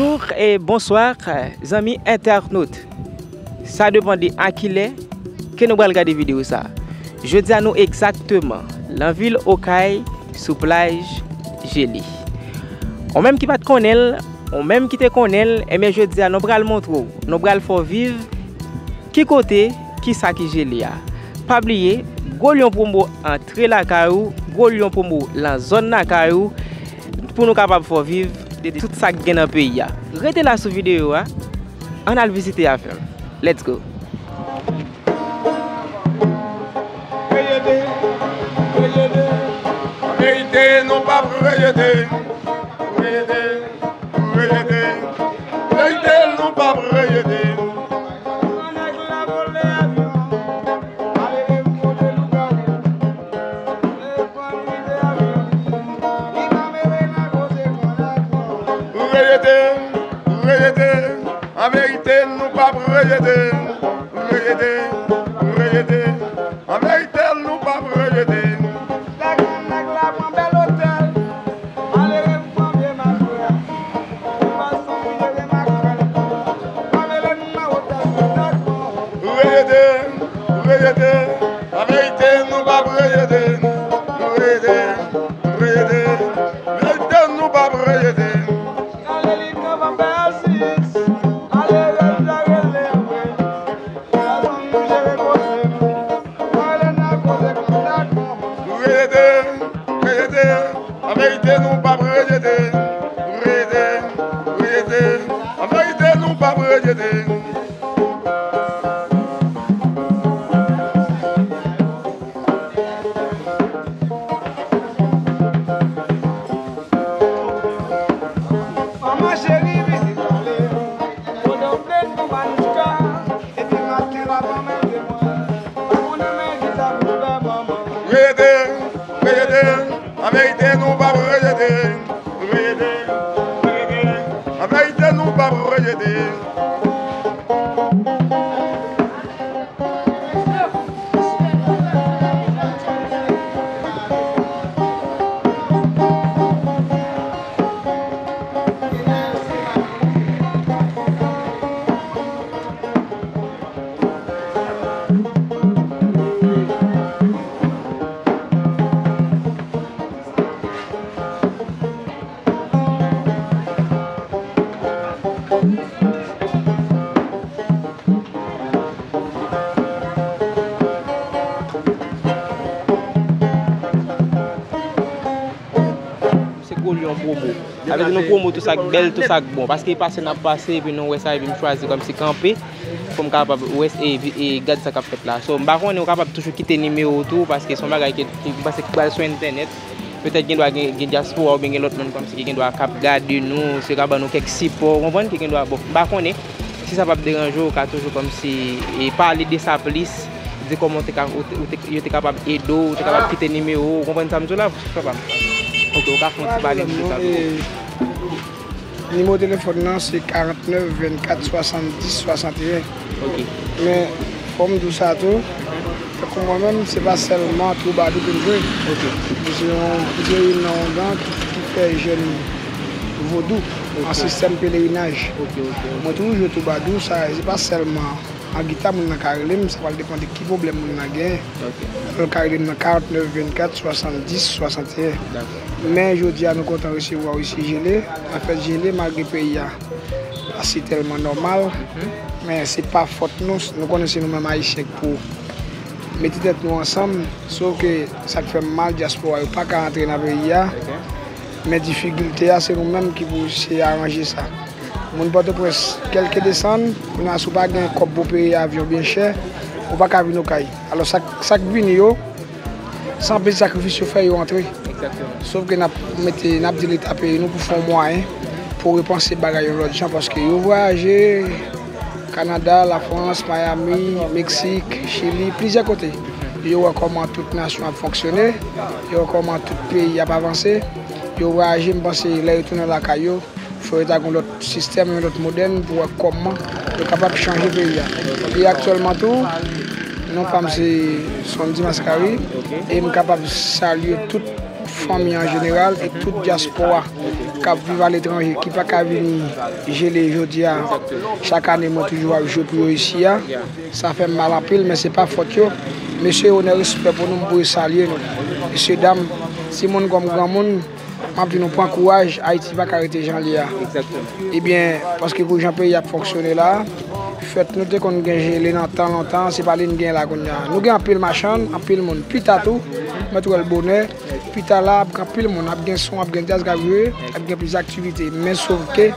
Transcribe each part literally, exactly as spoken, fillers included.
Bonjour et bonsoir, zanmi entènot. Sa depann de a kilè ke nou pral gade videyo sa. Jodi a nou egzakteman nan vil Okay, sou plaj Jele. Ou menm ki pa t konnen l, ou menm ki te konnen l, ebyen jodi a nou pral montre w, nou pral fè w viv ki kote, ki sa ki Jele a. Pa bliye, Gwo Lyon Promo antre lakay ou, Gwo Lyon Promo nan zòn lakay ou, pou nou kapab fè w viv de tout sa k gen nan peyi a. Rete la sou videyo a, ann al vizite avè m. Let's go! Reyede, reyede. An verite, nou p ap reyede. Reyede, reyede. An verite, nou p ap reyede. Nèg la vole avyon. Malere m kote lougawou. Telefòn rive avyon. Li pa mele nan koze kònakò. Reyede, reyede. An verite, nou p ap reyede. Reyede, reyede. An verite, nou p ap reyede. Lè grann nèg la pran bèl otèl, malere m pran vye majwè. Ou pa sanble de makrèl. Pa mele m nan otèl, dakò. Reyede, reyede. An verite, nou p ap reyede. Reyede, reyede. An verite, nou p ap reyede. Gade li kanpe anba asis. Malere m ta rele vre. Gazon nou jere koze m. Mwen rele nan koze kòntak mwen. Reyede, reyede, an verite nou p ap reyede. Reyede, reyede, an verite nou p ap reyede. Manman cheri vini pale. Kote w vle n pou Manouchka. Epi maten la pa mete mwen. Pa konnen men ki sa pou fè manman. Reyede, reyede, an verite nou p ap reyede. Reyede, reyede, an verite nou p ap reyede. Se Gwo Lyon Promo. Sa vle di nou pwomo tout sa k bèl, tout sa k bon. Paske pase n ap pase, epi nou wè sa, epi m chwazi kòmsi kanpe pou m kapab wè e, e gad sa k ap fèt la. So, m pa konnen, ou kapab toujou kite nimewo w tou, paske se yon bagay ke m panse ki pral sou entènèt. Petèt gen dwa gen, gen dyaspora oubyen gen lòt moun kòmsi ki gen dwa k ap gade nou, se ka ban nou kèk sipò, ou konprann, ki gen dwa, bon, m pa konnen. Si sa p ap deranje w, ou ka toujou kòmsi, e, pale de sa plis, di kòman ou te ka, ou te, ou te, yo te kapab ede w, ou te kapab kite nimewo w, ou konprann sa m di w la, frè pa m? Ok, ou ka fè yon ti pale m de sa tou. Nimewo telefòn nan se karant nèf vennkat swasanndis swasanteyen. Ok. Men, fò m di w sa tou, tankou mwen menm, se pa sèlman twoubadou ke m jwe. Ok. M se yon, m se youn nan ongan ki, ki fè jèn vodou an sistèm pelerinaj. Ok, ok, ok. Mwen toujou jwe twoubadou, sa, se pa sèlman an gita, moun nan ka rele m, sa pral depann de ki pwoblèm moun nan genyen. Ok. Alò, l ka rele m nan karant nèf vennkat swasanndis swasanteyen. Dakò. Men jodi a, nou kontan resevwa w isi Jele. Anfèt, Jele, malgre peyi a pa si tèlman nòmal, men se pa fòt nou. Nou konnen se nou menm Ayisyen k pou mete tèt nou ansanm. Sof ke sa k fè m mal, dyaspora yo pa ka rantre nan peyi a. Ok. Men difikilte a, se nou menm ki pou eseye aranje sa. Moun Pòtoprens, kèlke desann, kounye a, si w pa gen kòb pou peye avyon byen chè, ou pa ka vin Okay. Alò, sa, sa k vini yo, se anpil sakrifis yo fè, yo antre. Egzakteman. Sof ke n ap mete, n ap di Leta peyi nou pou fè yon mwayen pou repanse bagay yon lòt jan, paske yo vwayaje Kanada, Lafrans, Miami, Meksik, Chili, plizyè kote. Yo wè kòman tout nasyon ap fonksyone, yo wè kòman tout peyi ap avanse. Yo vwayaje, m panse lè yo tounen lakay yo, fò yo ta gen yon lòt sistèm, yon lòt modèl pou wè kòman yo kapab chanje peyi a. E aktyèlman tou, non pa m se Sondy Mascari, e m kapab salye tout Fanmi an jeneral e tout dyaspora k ap viv aletranje ki pa ka vini jele jodi a. Chak ane, mwen toujou ap jwe pou yo isi a. Sa fè m mal anpil, men se pa fòt yo. Mesye, onè, respè pou nou, m voye salye nou. Mesye, dam, timoun kòm granmoun, m ap di nou pran kouraj, Ayiti pa ka rete jan l ye a. Ebyen, paske pou jan peyi ap fonksyone la, fèt nou te konn gen jele nan tan lontan, se pa li n gen la kounye a. Nou gen anpil machann, anpil moun. Pita tou, mwen t wè l bonè, pita la ap gen anpil moun, ap gen son, ap gen djaz k ap jwe, ap gen plis aktivite. Men sòf ke,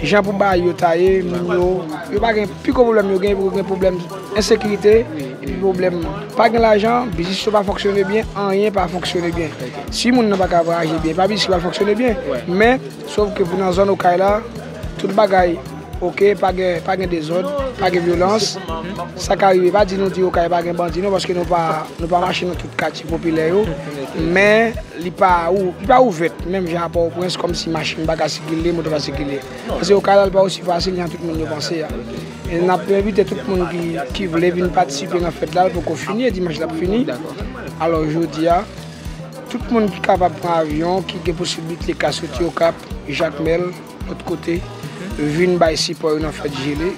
jan pou bagay yo ta ye, moun yo, yo pa gen, pi gwo pwoblèm yo gen, yo gen pwoblèm ensekirite, epi pwoblèm pa gen lajan, biznis yo pa fonksyone byen, anyen pa fonksyone byen. Si moun nan pa ka vwayaje byen, pa biznis ki pral fonksyone byen. Men, sòf ke pou nan zòn Okay la, tout bagay oke, pa gen, pa gen dezòd, pa gen vyolans. Sa ka rive, pa di nou di Okay pa gen bandi non, paske nou pa, nou pa mache nan tout katye popilè yo. Men, li pa ou, li pa ouvè, menm jan a Pòtoprens, kòmsi machin pa ka sikile, moto pa sikile. Paske Okay la, li pa osi fasil jan tout moun yo panse a. E n ap envite tout moun ki, ki vle vin patisipe nan fèt la, l poko fini, e dimanch l ap fini. Alò, jodi a, tout moun ki kapab pran avyon, ki gen posiblite ka soti Okap, Jakmèl, lòt kote, vin bay sipò yo nan fèt jele.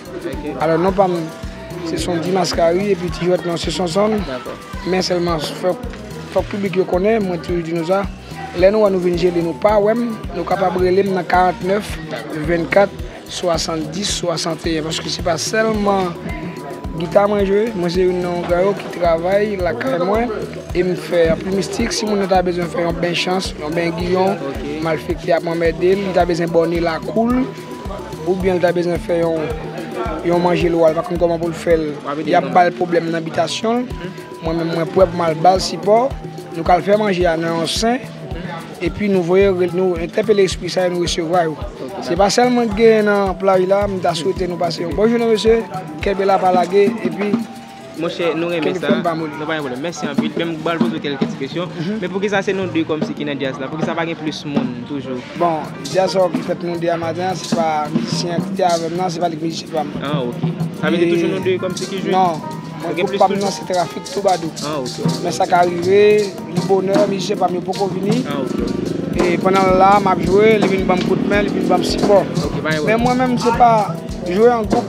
Alò, non pa m, se Sondy Mascary, epi ti jwèt non, se Sonson. Men sèlman, fòk, fòk piblik yo konnen, mwen toujou di nou sa, lè nou wè nou vin jele, nou pa wè m, nou kapab rele m nan karant nèf, vennkat, swasanndis, swasanteyen, paske se pa sèlman gita mwen jwe, mwen se youn nan yon gran yo ki travay lakay mwen, e m fè anpil mistik. Si moun nan ta bezwen fè yon ben chans, yon ben giyon, malfektè ap anmède l, li ta bezwen bòne lakou l, oubyen li ta bezwen fè yon, yon manje lwa, li pa konn kòman pou l fè l, y ap ba l pwoblèm nan bitasyon l. Mwen menm, mwen prè pou m al ba l sipò. Nou ka al fè manje a nan yon sen, epi nou voye, nou entèpele espri sa yo, nou resevwa yo. Se pa sèlman k genyen nan plaj la, m ta swete nou pase yon bon jounen, mesye. Kenbe la, pa lage, epi Monchè, nou renmen sa. Nou pa gen pwoblèm. Mèsi anpil. Men m pral poze w kèlke ti kesyon. Men poukisa se nou de kòmsi ki nan djaz la? Poukisa pa gen plis moun toujou? Bon, djaz sa ki fèt nou de a maten an, se pa mizisyen an ki te avè m nan, se pa li k mizisyen pa m. Ah, ok. Sa vle di toujou nou de kòmsi ki jwe? Non. Mwen, gwoup pa m nan se Trafik Toubadou. Ah, ok. Men sa ka rive, li bonè, mizisyen pa m yo poko vini. Ah, ok. E pandan l la, m ap jwe, li vin ban m kout men, li vin ban m sipò. Ok, pa gen pwoblèm. Men mwen menm, se pa jwe an gwoup,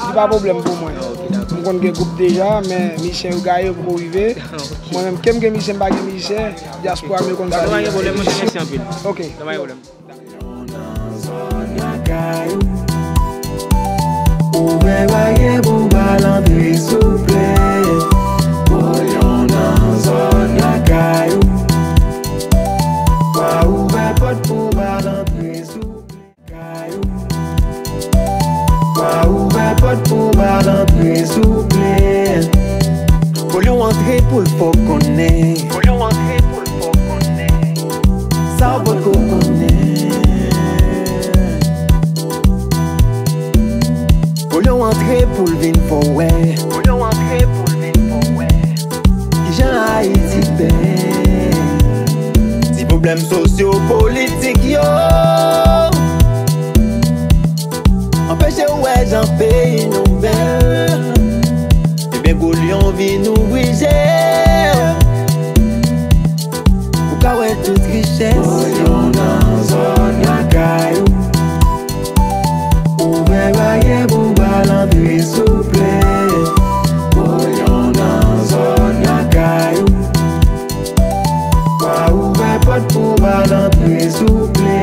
li pa pwoblèm pou mwen. Ah, ok, dakò. M konn gen gwoup deja, men mizisyen yo gaye, yo poko rive. Ah, ok. Mwen menm, ke m gen mizisyen, m pa gen mizisyen, dyaspora m yo konn sa. Dakò, pa gen pwoblèm, monchè, mèsi anpil. Ok. Dakò, pa gen pwoblèm. Ouvè baryè pou m al antre, souple. Kolyon nan zòn lakay ou. Pa ouvè pòt pou m al antre, souple. Kay ou. Pa ouvè pòt pou m al antre, souple. Olye w antre pou l fè w konnen. Olye w antre pou l fè w konnen. Sa w potko konnen. Olye w antre pou l vin fè w wè. Olye w antre pou l vin fè w wè. Kijan Ayiti bèl? Ti pwoblèm sosyo-politik yo anpeche w wè jan peyi nou bèl. Ebyen, Kolyon vin ouvri je w. Ou ka wè tout richès. Kolyon nan zòn lakay ou. Ouvè baryè pou m al antre, souple. Kolyon nan zòn lakay ou. Pa ouvè pòt pou m al antre, souple.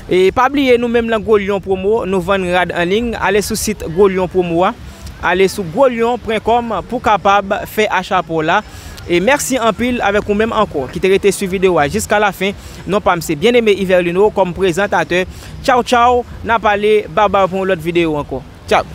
E pa bliye, nou menm nan Gwo Lyon Promo, nou vann rad an liy. Ale sou sit Gwo Lyon Promo a, ale sou gwo lyon pwen kòm pou kapab fè acha pa w la. E mèsi anpil avèk ou menm ankò ki te rete swiv videyo a jiska lafen. Non pa m se Bien-Aimé Yverlino kòm prezantatè. Tchaw, tchaw, n a pale, babay pou yon lòt videyo ankò. Tchaw.